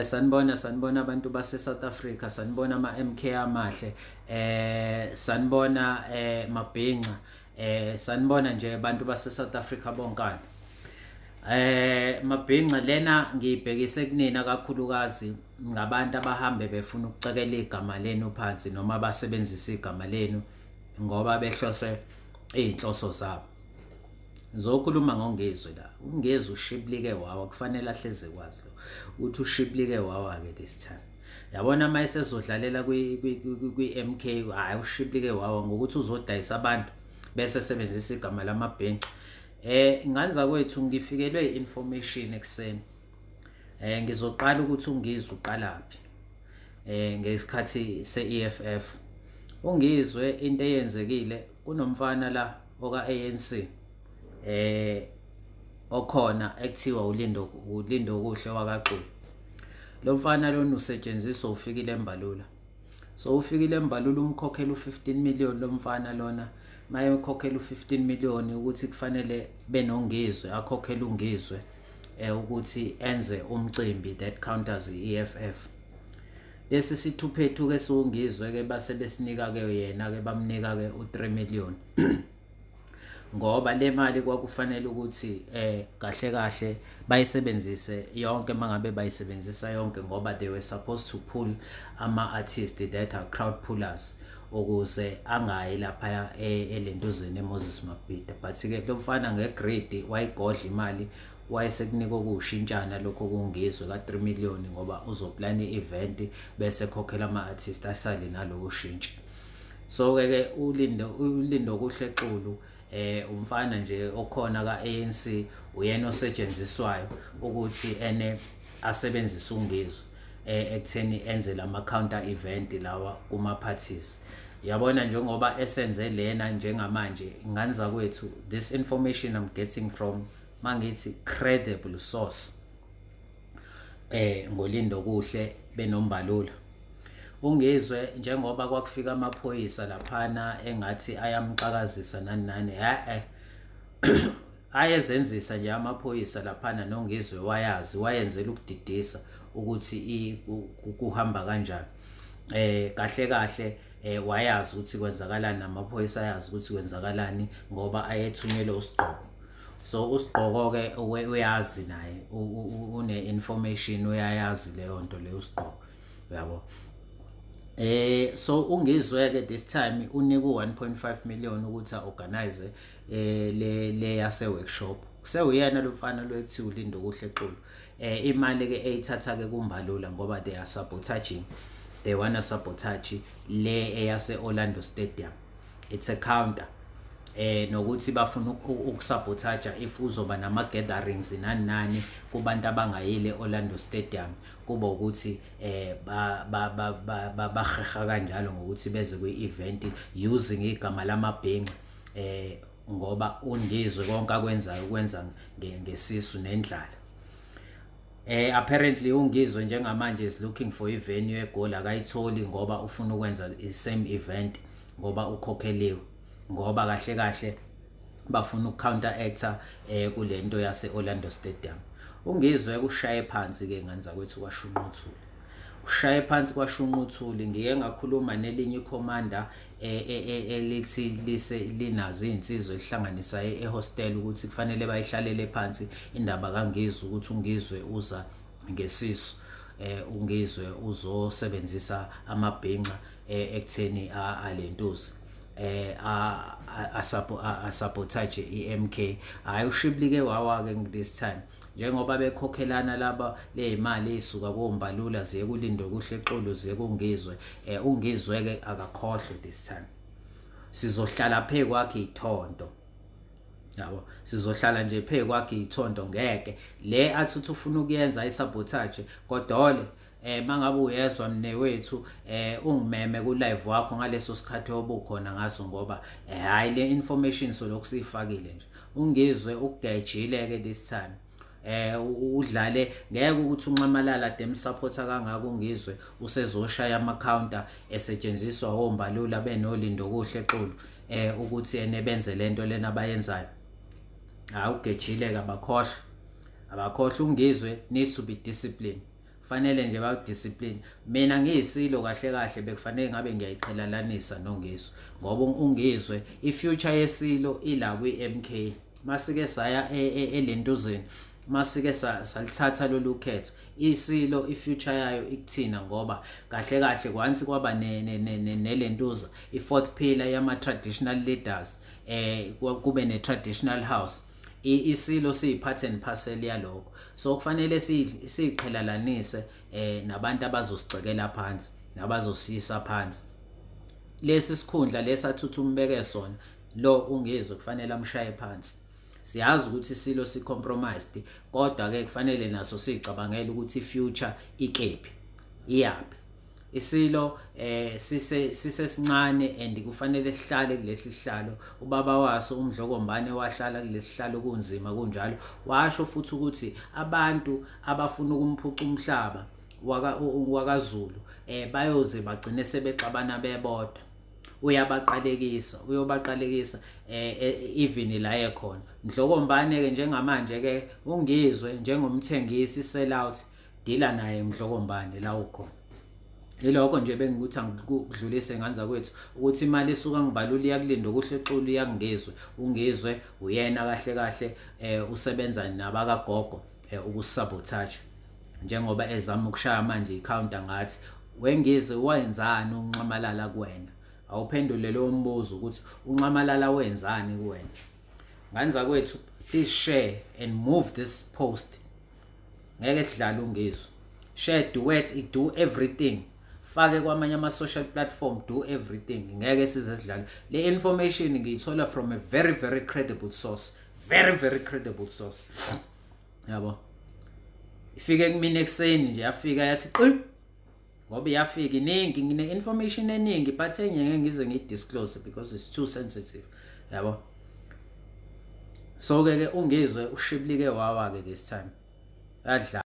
Sanibona, sanibona abantu base South Africa, sanibona ama MK amahle, sanibona mabhinca, sanibona nje abantu base South Africa bonkana. Mabhinca, lena ngiyibhekise kunina kakhulukazi ngabantu abahambe befuna ukucekela igama lenu phansi noma basebenzisa igama lenu ngoba behlose izinhloso zabo. Ngizokhuluma ngoNgizwe la. UNgizwe ushiblike wawa, kufanele ahleze kwazi lo. Uthi ushiblike wawa ke this time. Yabona uma esezodlalela kwi MK, hayi, ushiblike wawa ngokuthi uzodayisa abantu bese sebenzisa igama lamabhenci. Ngane zakwethu, ngifikelwe information ekseni. Ngizoqala ukuthi uNgizwe uqalaphi. Ngesikhathi se-EFF. UNgizwe, into eyenzekile, kunomfana la oka ANC okhona ekuthiwa uLindo, uLindokuhle wakaXulu. Lo mfana lona usetshenziswa uFikile Mbalula. So uFikile Mbalula umkhokhela u15 million lo mfana lona. Maye ukhokhela u15 million ukuthi kufanele benoNgizwe, akhokhela uNgizwe ukuthi enze umcimbi that counters iEFF. Lesi sithuphethu ke siwuNgizwe ke base besinika ke yena ke, bamnika ke u3 million ngoba le mali kwakufanele ukuthi kahle kahle bayisebenzise yonke. Mangabe bayisebenzisa yonke, ngoba they were supposed to pull ama artists that are crowd pullers ukuze angayi lapha elentuzeni eMoses Mabhida, but ke lo mfana ngegreed wayigodla imali, wayesekunika okuwushintshana lokho kuNgizwe ka-3 million ngoba uzoplana i-event bese ekhokhela ama-artist, asale nalowo shintsha. So ke ke uLindokuhle Xulu, umfana nje okhona ka-ANC, uyena osetshenziswayo ukuthi ene asebenzise uNgizwe ekutheni enze lama counter event lawa kuma parties. Yabona, njengoba esenze lena njengamanje, ngane zakwethu, this information I'm getting from, mangithi, credible source ngoLindokuhle benoMbalula. UNgizwe, njengoba kwakufika amaphoyisa laphana engathi ayamxakazisa nani nani, ayezenzisa nje amaphoyisa laphana, noNgizwe wayazi wayenzela ukudidisa ukuthi kuhamba kanjani. Kahle kahle wayazi ukuthi kwenzakalani, namaphoyisa ayazi ukuthi kwenzakalani ngoba ayethunyelwe uSigqoko. So uSigqoko ke uyazi naye, une information, uyayazi leyo nto leyo uSigqoko, uyabo. So uNgizwe ke this time unika u1.5 million ukuthi aorganize le yase workshop. Kusewuyena lo mfana lo ethi uLindokuhle Xulu. Imali ke eyithatha ke kuMbalula ngoba they are sabotaging, they wanna sabotage le eyase Orlando Stadium. It's a counter nokuthi bafuna ukusabotage if uzoba nama gatherings nani nani kubantu abangayile Orlando Stadium, kuba ukuthi ba ba ba baheha kanjalo ngokuthi beze kwi-event using igama lamabhinca, ngoba uNgizwe konke akwenzayo ukwenza ngesisu nendlala. Apparently uNgizwe njengamanje is looking for i-venue eGoli, akayitholi ngoba ufuna ukwenza i-same event ngoba ukhokheliwe, ngoba kahle kahle bafuna ukucounteracta kulento yase Orlando Stadium. UNgizwe ushaye phansi ke, ngane zakwethu, kwashunquthula, ushaye phansi kwashunquthuli. Ngike ngakhuluma nelinye icommander elithi lise linazo izinsizwa elihlanganisa ehostel ukuthi kufanele bayihlalele phansi indaba kaNgizwe, ukuthi uNgizwe uza ngesisu, uNgizwe uzosebenzisa amabhinca ekutheni alentuzi asabotage iMK. Hayi, ushiblike wawa ke this time njengoba bekhokhelana laba lezimali ezisuka koMbalula ziye kuLindokuhle Xulu, ziye kuNgizwe. UNgizwe ke akakhohlwe, this time sizohlala phe kwakhe ithonto, yabo, sizohlala nje phe kwakhe ithonto. Ngeke le athi uthi ufuna ukuyenza isabotage kodole. Mangabe uyezwa mnewethu, ungimeme ku live wakho ngaleso sikhathi obukhona ngaso, ngoba hayi, le information solokhu siyifakile nje. UNgizwe ukugejile ke this time, udlale ngeke ukuthi uNxamalala dem supporter kangaka, uNgizwe usezoshaya ama counter esetshenziswa oMbalula benoLindokuhle Xulu ukuthi ene benze lento lena abayenzayo. Hayi, ugejile ke, abakhohlwa, abakhohlwa. UNgizwe needs to be disciplined. Fanele nje ba-discipline. Mina ngiyisilo kahle kahle bekufanele ngabe ngiyayiqhelalanisa noNgizwe, ngoba uNgizwe i-future yesilo ila kwi-MK. Masike saya elentuzeni, masike salithatha lolu khetho, isilo i-future yayo ikuthina, ngoba kahle kahle kwansi kwaba nelentuza i-fourth pillar yama-traditional leaders, kube ne-traditional house, isilo siyi-part and parcel yalokho. So kufanele siyiqhelalanise nabantu abazosigcekela phansi nabazosiyisa phansi lesi sikhundla lesathutha umbeke sona lo uNgizwe, kufanele amshaye phansi. Siyazi ukuthi isilo si-compromised, kodwa-ke kufanele naso siyicabangele ukuthi i-future ikephi, iyaphi. Isilo sisesincane and kufanele sihlale kulesi sihlalo. Ubaba waso uMdlokombane wahlala kulesi sihlalo kunzima kunjalo. Washo futhi ukuthi abantu abafuna ukumphuca umhlaba wakaZulu bayoze bagcine sebexabana bebodwa. Uyabaqalekisa, uyobaqalekisa even la ekhona Mdlokombane ke. Njengamanje ke uNgizwe njengomthengisi, sell out, deala naye Mdlokombane la ukhona. Ilokho nje bengikuthi angikudlulise nganza kwethu, ukuthi imali isuka ngibalula iyakuLindokuhle Xulu, iyakuNgizwe. UNgizwe uyena kahle kahle usebenza nabakagogo ukusabotage, njengoba ezama ukushaya manje i-counter ngathi. WeNgizwe, wenzani uNxamalala kuwena? Awuphendule lowo mbuzo ukuthi uNxamalala wenzani kuwena. Nganza kwethu, please share and move this post. Ngeke sidlale uNgizwe. Share, duet, do everything, fake kwamanye ama-social platform, do everything. Ngeke size sidlale. Le information ngiyithola from a very very credible source, very very credible source, yabo. Ifike kumina ekuseni nje, yafika yathi qi, ngoba iyafika iningi, ngine-information eningi, but enye ngeke ngize ngiyi-disclose because it's too sensitive, yabo. So ke uNgizwe ushiblike wawa ke this time, yadla.